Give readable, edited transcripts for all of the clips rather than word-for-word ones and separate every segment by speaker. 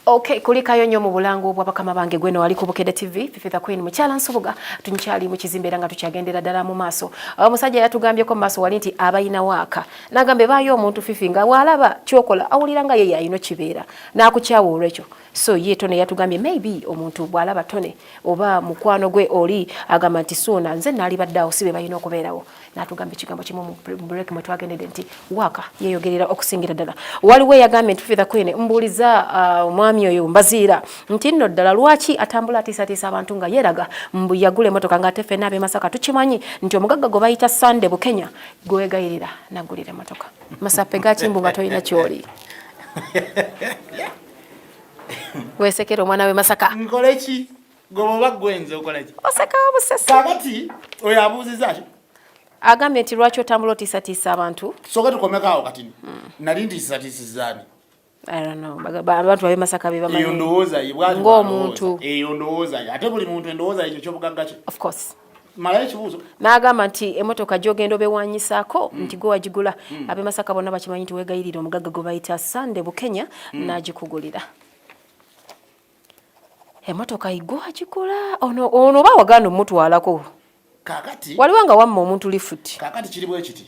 Speaker 1: Okay, kulikayo nnyo mu bulango bwa bakama bange. Gweno wali ku Bukedde TV, Fifi the Queen, mukyala Nsubuga. Tunkyali mu kizimbe era nga tukyagendera ddala mu maaso. Omusajja yatugambyeko mu maaso wali nti abayina waaka, n'agamba ebaayo omuntu, Fifi, nga waalaba kyokola awulira nga ye yayina kibeera n'akukyawa olwekyo. So ye Tone yatugambye maybe omuntu bw'alaba Tone oba mukwano gwe oli agamba nti suuna nze naalibadde awo, si be balina okubeerawo. N'atugamba ekigambo kimu mu break mwe twagendedde nti waaka yeeyogerera okusingira ddala. Waliwo eyagambye nti, "Fifi the Queen, mbuuliza omwami oyo Mbaziira nti nno ddala lwaki atambula atiisatiisa abantu nga yeeraga mbu yagula emmotoka, ng'ate ffenna ab'e Masaka tukimanyi nti omugagga gwe bayita Sande Bukenya gwegayirira nagulira emmotoka." Masape gakimbu nga tolina kyoli weesekera omwana w'e Masaka.
Speaker 2: Nkole ki? Gwe oba gwenze okola ki?
Speaker 1: Oseka obusese.
Speaker 2: Kakati oyo abuuziza ki?
Speaker 1: Agambye nti lwaki otambula otiisatiisa abantu.
Speaker 2: Soka tukomeko awo katini. Nali ntiisatiisizaani?
Speaker 1: I don't know. Abantu ab'e Masaka be
Speaker 2: Eyo
Speaker 1: bamanyi.
Speaker 2: ndowooza ye bw'atyo.
Speaker 1: Ng'omuntu.
Speaker 2: Bw'alowooza. Eyo ndowooza ye, ate buli muntu endowooza ye, ekyo kyobugagga kye.
Speaker 1: Of course.
Speaker 2: Malayo ekibuuzo.
Speaker 1: N'agamba nti emmotoka gy'ogenda obewanyisaako nti gwe wagigula, ab'e Masaka bonna bakimanyi nti weegayirira omugagga gwe bayita Sande Bukenya n'agikugulira emmotoka. Gwe wagigula, ono oba wagaana omutwalako.
Speaker 2: Kakati
Speaker 1: Waliwo nga wamma omuntu lifuti.
Speaker 2: Kakati kiri bwe kiti.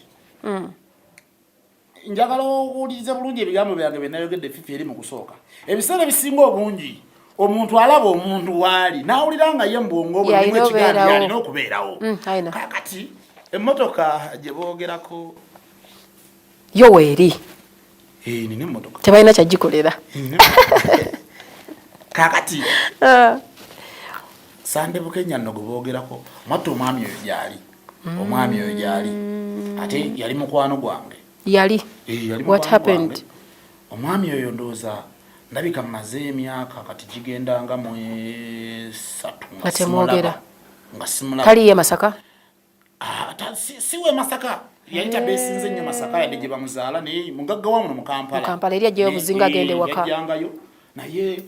Speaker 2: Njagala okuwuliriza bulungi ebigambo byange bye nayogedde, Fifi, eri mu kusooka. Ebiseera ebisinga obungi omuntu alaba omuntu waali n'awulira nga ye mu bwongo bwe
Speaker 1: Yalina
Speaker 2: mulimu ekigambo
Speaker 1: obeerawo.
Speaker 2: Yalina okubeerawo.
Speaker 1: Ayina.
Speaker 2: Kakati emmotoka gye boogerako,
Speaker 1: Yo weeri.
Speaker 2: Eh, nina emmotoka.
Speaker 1: Tebalina kyagikolera.
Speaker 2: Nina emmotoka. Kakati Sande Bukenya nno gwe boogerako, mwatta omwami oyo gyali, omwami oyo gyali, ate yali mukwano gwange.
Speaker 1: Yali?
Speaker 2: Eh, yali
Speaker 1: What
Speaker 2: mukwano
Speaker 1: happened?
Speaker 2: gwange. Omwami oyo ndowooza ndabika mmaze emyaka kati gigenda nga mu 3
Speaker 1: Nga temwogera.
Speaker 2: Nga simulaba.
Speaker 1: Taliyo e Masaka?
Speaker 2: Ah, si we Masaka, yali tabeesinze nnyo Masaka yadde gye bamuzaala, naye mugagga wa muno mu Kampala.
Speaker 1: Mu Kampala, eri ajjayo obuzinga agenda ewaka.
Speaker 2: Yajjangayo naye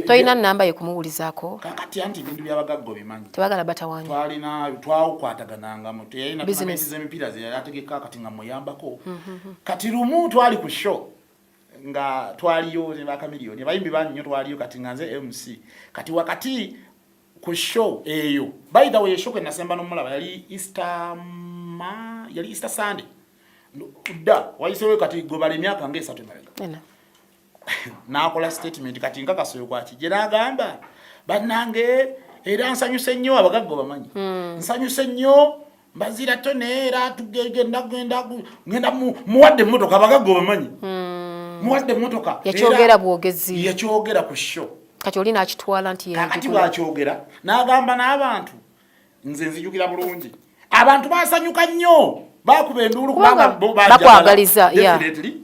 Speaker 1: Tolina namba ye kumuwulizaako?
Speaker 2: Kakati anti ebintu byabagagga obimanyi.
Speaker 1: Tebagala batawaanya.
Speaker 2: Twalina twakwataganangamu, teyalina
Speaker 1: Business.
Speaker 2: tournament z'emipiira ze yali ategeka, kati nga muyambako. Kati lumu twali ku show nga twaliyo ne bakamiliyoni, abayimbi bangi nnyo twaliyo, kati nga nze MC. Kati wakati ku show eyo, by the way, show kwe nasemba n'omulaba yali Easter, ma yali Easter Sunday dda wayisewo, kati gobala emyaka nga 3 emabega.
Speaker 1: Ena.
Speaker 2: N'akola statement, kati nkakasoyo kwakijje, n'agamba, "Bannange, era nsanyuse nnyo." Abagagga bamanyi. "Nsanyuse nnyo, Mbazira Tone, era tugenda genda ngenda muwadde emmotoka." Abagagga obamanyi. Muwadde emmotoka.
Speaker 1: Yakyogera bwogezi.
Speaker 2: Yakyogera ku show.
Speaker 1: Kati oli n'akitwala nti
Speaker 2: Kakati
Speaker 1: yagigula.
Speaker 2: bwakyogera n'agamba n'abantu, nze nzijukira bulungi, abantu basanyuka nnyo, bakuba enduulu.
Speaker 1: Kubanga
Speaker 2: Kubanga bo banjagala.
Speaker 1: bakwagaliza, yeah.
Speaker 2: Definitely.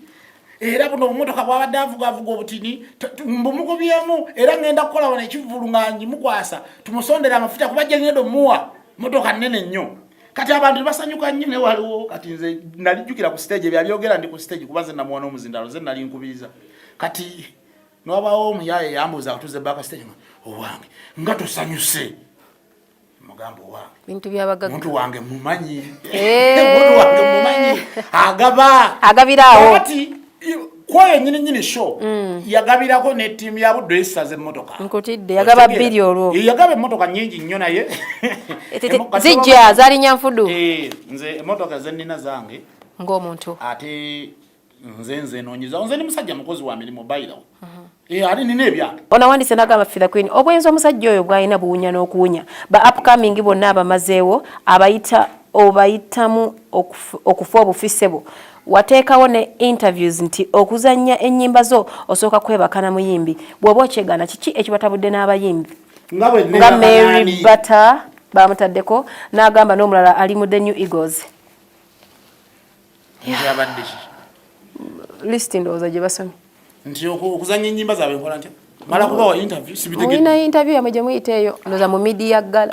Speaker 2: Era buno obumotoka bwabadde avuga avuga obutini, mbumukubyemu, era ngenda kukola wano ekivvulu nga ngimukwasa, tumusondere amafuta kuba gye ngenda omuwa motoka nnene nnyo. Kati abantu tebasanyuka nnyo. Ne waliwo kati nze nalijjukira ku stage ebyabyogera, ndi ku stage kuba nze namuwa n'omuzindalo, nze nali nkubiriza. Kati nwabawo omuyaye yambuuza atuze back stage nga, "Owange, nga tosanyuse?" Mugamba, "Owange,
Speaker 1: Bintu byabagagga.
Speaker 2: muntu wange mumanyi."
Speaker 1: Eh.
Speaker 2: Muntu wange mumanyi, agaba.
Speaker 1: Agabiraawo.
Speaker 2: Kati kwoyo nyini nyini show yagabirako ne ttiimu ya Buddo essaza emmotoka.
Speaker 1: Nkutidde, yagaba bbiri olwo.
Speaker 2: Eh, yagaba emmotoka nnyingi nnyo, naye
Speaker 1: Zijja zaalinya nfudu.
Speaker 2: Eh, nze emmotoka zennina zange.
Speaker 1: Ng'omuntu.
Speaker 2: Ate nze noonyeza, nze ndi musajja mukozi wa mirimu bayirawo. Eh, ate nina ebyange.
Speaker 1: Onawandise nagamba, "Fifi the Queen, obwenzi omusajja oyo bw'alina buwunya n'okuwunya. Ba upcoming bonna abamazeewo, abayita obayitamu okufa obufi. Ssebo, wateekawo ne interviews nti okuzannya ennyimba zo osooka kwebaka na muyimbi. Bw'oba okyegaana, kiki ekibatabudde n'abayimbi
Speaker 2: Nga bwe
Speaker 1: nga Mary Bata bamutaddeko?" N'agamba n'omulala ali mu The New Eagles.
Speaker 2: Nti abadde ki?
Speaker 1: List ndowooza gye basomye.
Speaker 2: Nti okuzannya ennyimba zaabwe nkola ntya? Mala kubawa interview, sibitegedde.
Speaker 1: Mulina interview yamwe gye muyita eyo, ndowooza mu media gala.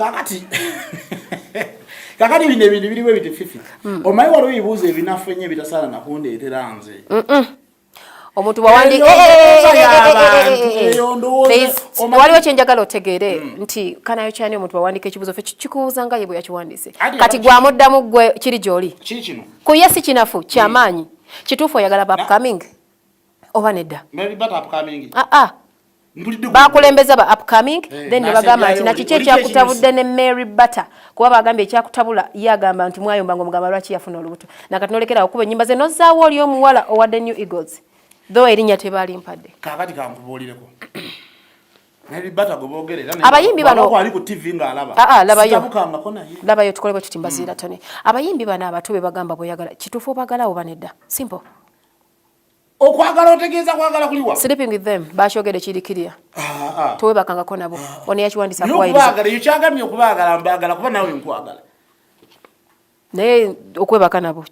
Speaker 2: Kakati bino ebintu biriwo ebiti, Fifi. Omanyi waliwo ebibuuzo ebinafu ennyo ebitasaana nakundeetera nze.
Speaker 1: Omuntu bwawandika
Speaker 2: Eyo ndowooza y'abantu, eyo ndowooza-
Speaker 1: Waliwo kyenjagala otegeere nti kanayo kyani, omuntu bwawandika ekibuuzo ffe kikubuuza nga ye bwe yakiwandiise.
Speaker 2: Ati
Speaker 1: Kati gwamuddamu gwe kiri gy'oli.
Speaker 2: Kiri kino.
Speaker 1: Ku ye si kinafu kyamaanyi. Kituufu oyagala ba upcoming oba nedda?
Speaker 2: Mary Bata upcoming?
Speaker 1: Aa. Bakulembeza ba upcoming eh, then ne bagamba nti nakiki ekyakutabudde ne Mary Butter, kuba bagambye ekyakutabula ye agamba nti mwayomba ng'omugamba lwaki yafuna olubuto, nakati nolekera okuba ennyimba ze nozzaawo oli omuwala owa The New Eagles, though erinnya tebalimpadde.
Speaker 2: Kaakati kankubuulireko, Mary Butter gwe boogerera
Speaker 1: abayimbi bano
Speaker 2: ali ku TV ng'alaba.
Speaker 1: Ah, ah, labayo labayo, tukole bwe tuti, mbaziira Tony. Abayimbi bano abato be bagamba bweyagala, kituufu obagala oba nedda? Simple.
Speaker 2: Okwagala otegeeza kwagala kuliwa?
Speaker 1: Sleeping with them, bakyogedde kiri kirya.
Speaker 2: Ah, ah.
Speaker 1: Tewebakangako nabo. Ono yakiwandisa.
Speaker 2: Naye okubaagala, ekyo kyagambye okubaagala, mbaagala kuba nawe nkwagala.
Speaker 1: Naye okwebaka nabo?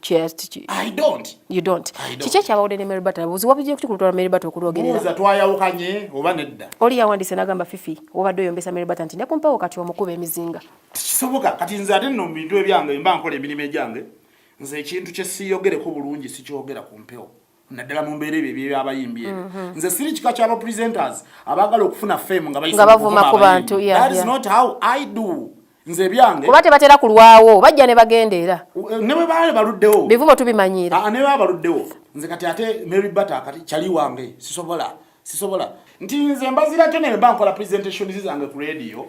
Speaker 2: I don't.
Speaker 1: You don't. Kiki ekyabawudde ne Mary Butter? Buzi wabujje kuti kulutwala Mary Butter okulwogerera.
Speaker 2: Buuza, twayawukanye oba nedda?
Speaker 1: Oli yawandiise n'agamba, Fifi wobadde oyombesa Mary Butter nti ne ku mpewo kati omukuba emizinga.
Speaker 2: Tekisoboka. Kati nze ate nno mu bintu ebyange mba nkola emirimu egyange, nze ekintu kye siiyogereko bulungi sikyogera ku mpewo, naddala mu mbeera ebyo ebyabayimbi ebyo. Nze siri kika ky'aba presenters abaagala okufuna fame nga
Speaker 1: bayise nga
Speaker 2: mu
Speaker 1: bavuma
Speaker 2: kuvuma
Speaker 1: ku bantu,
Speaker 2: abayimbi. That is not how I do. Nze ebyange
Speaker 1: kuba tebatera kulwawo, bajja ne bagenda era.
Speaker 2: Ne bwe baali baluddewo,
Speaker 1: bivumo tubimanyiira.
Speaker 2: Ah, ne baba baluddewo, nze kati ate Mary Butter kati kyali wange, sisobola nti nze mbazira te ne mba nkola presentations zange ku radio.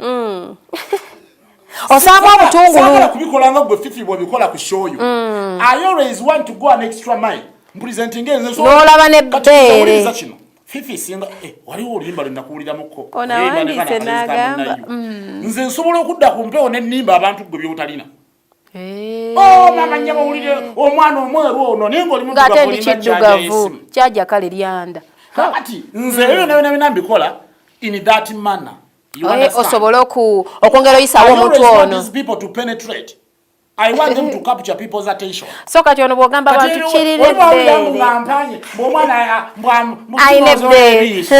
Speaker 1: Osaamu obutungulu.
Speaker 2: Saagala kubikola nga gwe Fifi bw'obikola ku show yo. I always want to go an extra mile mpresenting nze
Speaker 1: N'olaba n'ebbeere.
Speaker 2: Wuliriza kino Fifi, singa waliwo oluyimba lwe nakuwuliramuko.
Speaker 1: Ono awandiise n'agamba,
Speaker 2: Nze nsobola okudda ku mpewo ne nnimba abantu gwe by'otalina.
Speaker 1: Eh.
Speaker 2: Oh, mama nnyabo, owulire omwana omweru ono, naye ng'oli
Speaker 1: ng'ate
Speaker 2: muddugavu,
Speaker 1: ndi
Speaker 2: olimba kyajja
Speaker 1: kiddugavu
Speaker 2: esimu.
Speaker 1: Kyajja kale lyanda.
Speaker 2: Kakati nze ebyo byonna byonna byonna mbikola in that manner. You understand?
Speaker 1: Osobole okwongera oyisaawo
Speaker 2: I
Speaker 1: omuntu
Speaker 2: always want
Speaker 1: ono.
Speaker 2: these people to penetrate. I want them to capture people's attention.
Speaker 1: So kati ono bw'ogamba
Speaker 2: Kati
Speaker 1: abantu kirina
Speaker 2: oli bw'awulira mbu
Speaker 1: ebbeere
Speaker 2: nga mpanye, mbu omwana
Speaker 1: ayina
Speaker 2: mbu
Speaker 1: ebbeere
Speaker 2: eriiso.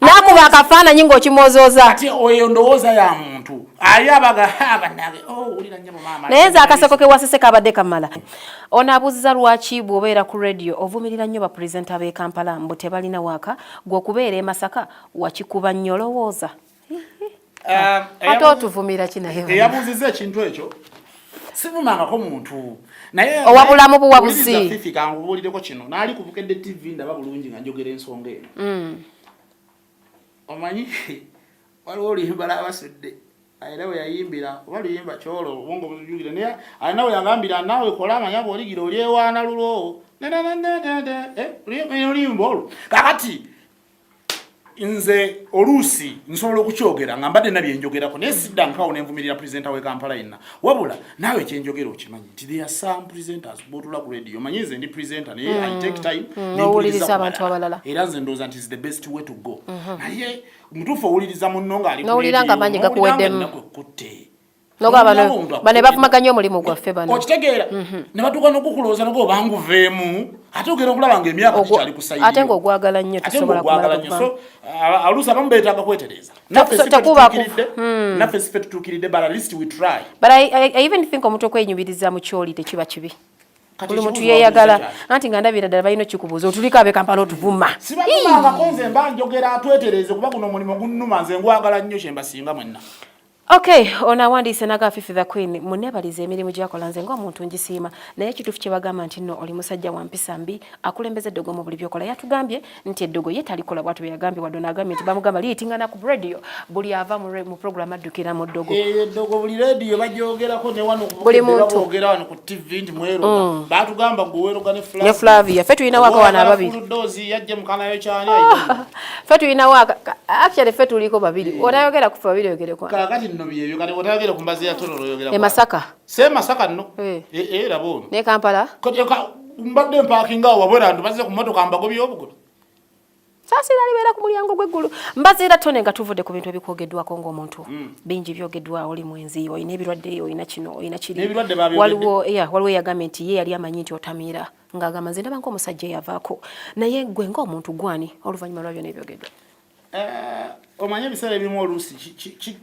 Speaker 1: N'akuba akafaananyi ng'okimwozooza.
Speaker 2: Kati oyo ndowooza ya muntu. Aye abaga, ha, bannange, oh, wulira nnyabo maama.
Speaker 1: Naye nze akaseko ke wasese kabadde kamala. Ono abuuziza lwaki bw'obeera ku radio ovumirira nnyo bapurezenta b'e Kampala mbu tebalina waaka, gwe okubeera e Masaka wakikuba nnyo olowooza. Ate otuvumira ki naye?
Speaker 2: Eyabuuzizza ekintu ekyo, sivumangako muntu, naye
Speaker 1: Owabulamu buwabuzi.
Speaker 2: Wuliriza Fifi, kankubuulireko kino. Naali ku Bukedde TV, ndaba bulungi nga njogera ensonga eno. Omanyi waliwo oluyimba lwabasudde era bwe yayimbira oba luyimba kyolo obwongo buzijukire, naye alina we yagambira naawe kola amanya bw'oligira olyewaana lulwo. Oluyimba olwo, kakati nze oluusi nsobola okukyogera nga mbadde nabye njogerako, naye sidda nkawo nenvumirira presenter w'e Kampala yenna. Wabula naawe kyenjogera okimanyi nti there are some presenters bwotula ku radio, omanyi nze ndi presenter, naye I take time
Speaker 1: N'owuliriza
Speaker 2: nempuliriza ku
Speaker 1: abantu
Speaker 2: balala.
Speaker 1: Abalala.
Speaker 2: Era nze ndowooza nti is the best way to go, naye mutuufu owuliriza munno ng'ali ku
Speaker 1: N'owulira
Speaker 2: radio,
Speaker 1: nga amaanyi
Speaker 2: n'owulira nga
Speaker 1: gakuweddemu.
Speaker 2: ennaku ekutte.
Speaker 1: Noga bano
Speaker 2: N'owulira ng'omuntu
Speaker 1: bano bavumaganya omulimu gwaffe bano.
Speaker 2: Okitegeera, ne batuuka n'okukulowooza nago obanguveemu, ate ogenda okulaba ng'emyaka gikyali ku side
Speaker 1: Ate
Speaker 2: yo.
Speaker 1: ng'ogwagala nnyo,
Speaker 2: Ate
Speaker 1: tosobola
Speaker 2: ng'ogwagala
Speaker 1: kumala
Speaker 2: nnyo.
Speaker 1: kuvaamu.
Speaker 2: So oluusi abamu beetaaga kwetereeza. Naffe si ffe tutuukiridde, naffe si ffe tutuukiridde, but at least we try.
Speaker 1: But I even think omuntu okwenyumiriza mu kyoli tekiba kibi.
Speaker 2: Kati
Speaker 1: Buli muntu
Speaker 2: ekibuuzo
Speaker 1: yeeyagala.
Speaker 2: wabuuza kyaki?
Speaker 1: Anti nga ndabira ddala balina okikubuuza, otuliko ab'e Kampala otuvuma.
Speaker 2: Sibavumangako, nze mba njogera atwetereeze kuba guno omulimu gunnuma, nze ngwagala nnyo, kye mbasinga mwenna.
Speaker 1: Okay, ono awandiise naga, Fifi the Queen munebaliza emirimu gyakola, nze ng'omuntu ngisiima, naye ekituufu kye bagamba nti nno oli musajja wa mpisa mbi, akulembeza eddogo mu buli byokola. Yatugambye nti eddogo ye talikola, bw'atyo bwe yagambye. Wadde ono agambye nti bamugamba liyitingana ku radio, buli ava mu program addukira mu ddogo.
Speaker 2: Eyo eddogo buli rediyo bagyogerako, ne wano ku
Speaker 1: Buli
Speaker 2: Bukedde
Speaker 1: muntu.
Speaker 2: Baboogera wano ku TV nti mweroga, batugamba gwe weeroga ne
Speaker 1: Ne Flavia, ffe tulinawo akawana ababiri.
Speaker 2: Dozi yajje mukanayo kyani?
Speaker 1: Ffe tulinawo actually ffe tuliko babiri. Otayogera ku ffe babiri, oyogere kwa
Speaker 2: Kakati nno byebyo. Kati otayogere ku mbazi ya Tororo, oyogera
Speaker 1: E Masaka.
Speaker 2: Se Masaka nno.
Speaker 1: Eh.
Speaker 2: Eh, eh, laba ono.
Speaker 1: Ne Kampala.
Speaker 2: Kati mbadde mpakinga awo wabwera nti bazze ku motoka mbagobye obugobi.
Speaker 1: Saasira alibeera ku mulyango gw'eggulu. Mbaziira Tone, nga tuvudde ku bintu ebikwogeddwako ng'omuntu, bingi byogeddwa, oli mwenzi, olina ebirwadde, olina kino, olina kiri.
Speaker 2: N'ebirwadde babyogedde.
Speaker 1: Waliwo, yeah, waliwo eyagambye nti ye yali amanyi nti otamiira, ng'agamba nze ndaba ng'omusajja eyavaako, naye gwe ng'omuntu gwani oluvannyuma lwa byonna ebyogeddwa?
Speaker 2: Eh, omanye ebiseera ebimu oluusi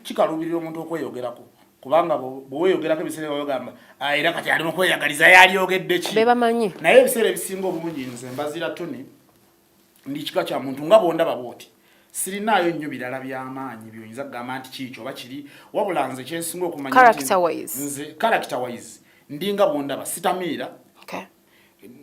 Speaker 2: kikaluubirira omuntu okweyogerako, kubanga bwe weeyogerako ebiseera ebyo ogamba, "Ah, era kati ali mu kweyagaliza, yalyogedde ki?"
Speaker 1: Be bamanyi.
Speaker 2: Naye ebiseera ebisinga obungi nze mbazira Tony ndi kika kya muntu nga bwondaba bwoti, sirinaayo nnyo birala by'amaanyi byoyinza kugamba nti kiikyo oba kiri, wabula nze kyensinga okumanya nti
Speaker 1: Character wise.
Speaker 2: Nze character wise ndinga bwondaba, sitamiira.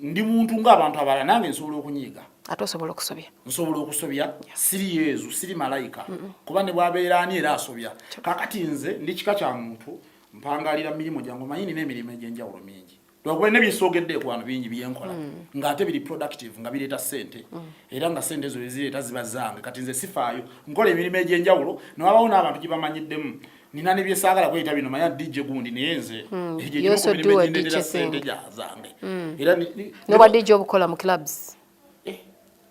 Speaker 2: Ndi muntu ng'abantu abalala, nange nsobola okunyiiga.
Speaker 1: Ate osobola okusobya.
Speaker 2: Nsobola okusobya. Siri Yezu, siri malayika, kuba ne bwabeera ani era asobya. Kakati nze ndi kika kya muntu mpangalira mirimu gyange. Omanyi nina emirimu egy'enjawulo mingi, lwakuba nina byesogedde ekwano bingi byenkola ng'ate biri productive, nga bireeta ssente, era nga ssente ezo bezireeta ziba zange. Kati nze sifaayo, nkola emirimu egy'enjawulo, newabawo n'abantu gye bamanyiddemu. Nina ne byesaagala kweyita bino, manya DJ gundi, naye nze egyo
Speaker 1: You
Speaker 2: egimu ku
Speaker 1: also
Speaker 2: mirimu
Speaker 1: do a
Speaker 2: egindeetera
Speaker 1: DJ
Speaker 2: ssente
Speaker 1: thing.
Speaker 2: Zange era
Speaker 1: Noba DJ obukola mu clubs?
Speaker 2: Eh,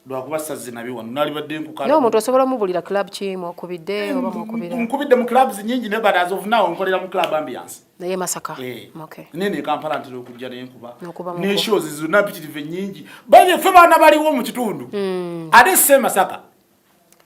Speaker 2: lwakuba sazze nabi wano, nalibadde nkukala.
Speaker 1: N'omuntu osobola omubulira club ki mwokubidde oba mwokubira?
Speaker 2: Nkubidde mu clubs nyingi, naye but as of now nkolera mu club Ambiance.
Speaker 1: Naye Masaka?
Speaker 2: Eh.
Speaker 1: Okay.
Speaker 2: Nene Kampala ntera okujja nenkuba.
Speaker 1: N'okuba muko.
Speaker 2: Ne shows zonna mpitirivu ennyingi, bali ffe baana baliwo mu kitundu, ate se Masaka.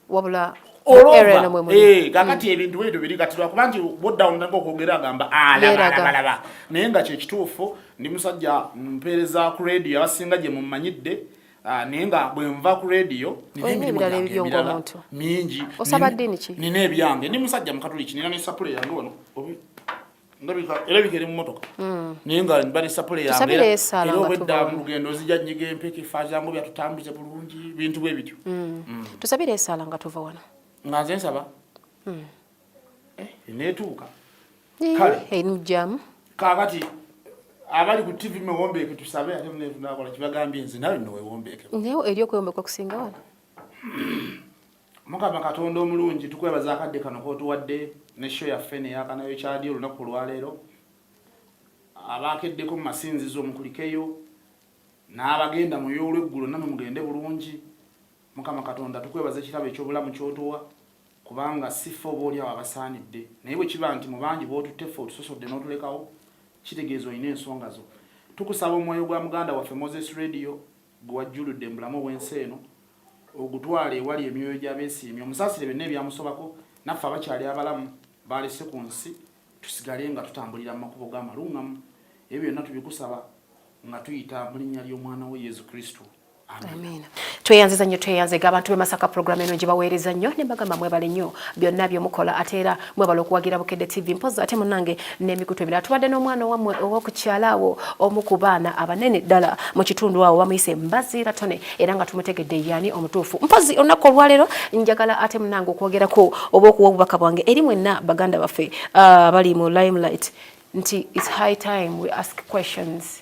Speaker 1: Wabula area eno mwe
Speaker 2: olova
Speaker 1: muli.
Speaker 2: Eh, kakati ebintu bwebyo biri. Kati lwakuba nti boddown nako okwogera agamba
Speaker 1: Yeeraga.
Speaker 2: alabalaba, naye nga kyekituufu ndi musajja mpeereza ku radio, abasinga gye mumanyidde. Ah, naye nga bwe nva ku radio nina
Speaker 1: Olina
Speaker 2: emirimu
Speaker 1: ebirala
Speaker 2: gyange
Speaker 1: ebibyo
Speaker 2: emirala
Speaker 1: ng'omuntu.
Speaker 2: mingi.
Speaker 1: Osaba
Speaker 2: Nina-
Speaker 1: ddiini ki?
Speaker 2: Nina ebyange, ndi musajja mukatuliki, nina ne sapule yange wano. Ndabika erabika eri mu motoka, naye nga mba ne sapule yange.
Speaker 1: Tusabire essaala
Speaker 2: era
Speaker 1: nga
Speaker 2: obwedda
Speaker 1: tuva
Speaker 2: mu lugendo nzija nyiga empeke, fazango byatutambuze bulungi, bintu bwe bityo.
Speaker 1: Tusabire essaala nga tuva wano.
Speaker 2: Nga nze nsaba. Eh, neetuuka. Kale.
Speaker 1: Enujjamu.
Speaker 2: Kaakati abali ku TV mwewombeeke tusabe, ate munenakola kibagambye nze nawe nno wewombeeke.
Speaker 1: Naye eri okwewombeeka okusinga wano.
Speaker 2: Mukama Katonda omulungi, tukwebaza akadde kano kotuwadde ne show yaffe neyakanayo kyadi olunaku olwaleero. Abakeddeko mu masinzizo mukulikeyo, n'abagenda mu y'olweggulo namwe mugende bulungi. Mukama Katonda, tukwebaza ekirabo ekyobulamu kyotuwa, kubanga si ffe oba oli awo abasaanidde, naye bwe kiba nti mu bangi b'otutte ffe otusosodde n'otulekawo, kitegeeza olina ensonga zo. Tukusaba omwoyo gwa muganda waffe Moses Radio gwe wajjuludde mu bulamu obw'ensi eno, ogutwale ewali emyoyo gy'abeesiimye, omusaasire byonna ebyamusobako, naffe abakyali abalamu balese ku nsi tusigale nga tutambulira mu makubo g'amaluŋŋamu. Ebyo byonna tubikusaba nga tuyita mu linnya ly'omwana wo Yesu Kristo.
Speaker 1: Amiina. Tweyanziza nnyo, tweyanzega abantu b'e Masaka, program eno gye baweereza nnyo ne mbagamba mwebale nnyo byonna bye mukola, ate era mwebale okuwagira Bukedde TV, mpozi ate munnange n'emikutu emirala. Tubadde n'omwana owammwe ow'okukyala awo, omu ku baana abanene ddala mu kitundu awo, bamuyise Mbaziira Tone, era nga tumutegedde yaani omutuufu. Mpozi olunaku olwaleero njagala ate munnange okwogerako oba okuwa obubaka bwange eri mwenna baganda baffe abali mu limelight nti it's high time we ask questions.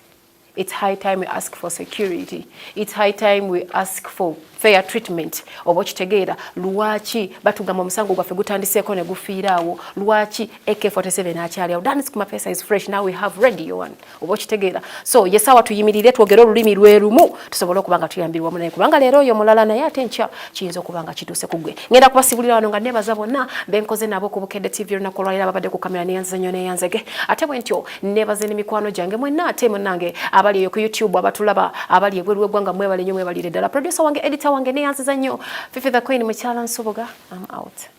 Speaker 1: It's high time we ask for security. It's high time we ask for fair treatment. Oba okitegeera lwaki batugamba omusango gwaffe gutandiseeko ne gufiira awo? Lwaki AK47 akyali awo? Danis Kumapesa is fresh. Now we have Radio One. Oba okitegeera? So yesaawa tuyimirire twogere olulimi lwe lumu tusobole okuba nga tuyambirwa munaye, kubanga leero oyo mulala, naye ate enkya kiyinza okuba nga kituuse ku ggwe. Ngenda kubasibulira wano nga nebaza bonna benkoze nabo ku Bukedde TV olunaku olwaleero. Ababadde ku kamera neyanze nnyo, neyanzege. Ate bwe ntyo nebaze n'emikwano gyange mwenna, ate munnange abali eyo ku YouTube abatulaba, abali ebweru w'eggwanga, mwebale nnyo, mwebalire ddala. Producer wange, editor wange, neyanziza nnyo. Fifi the Queen, mukyala Nsubuga, am out.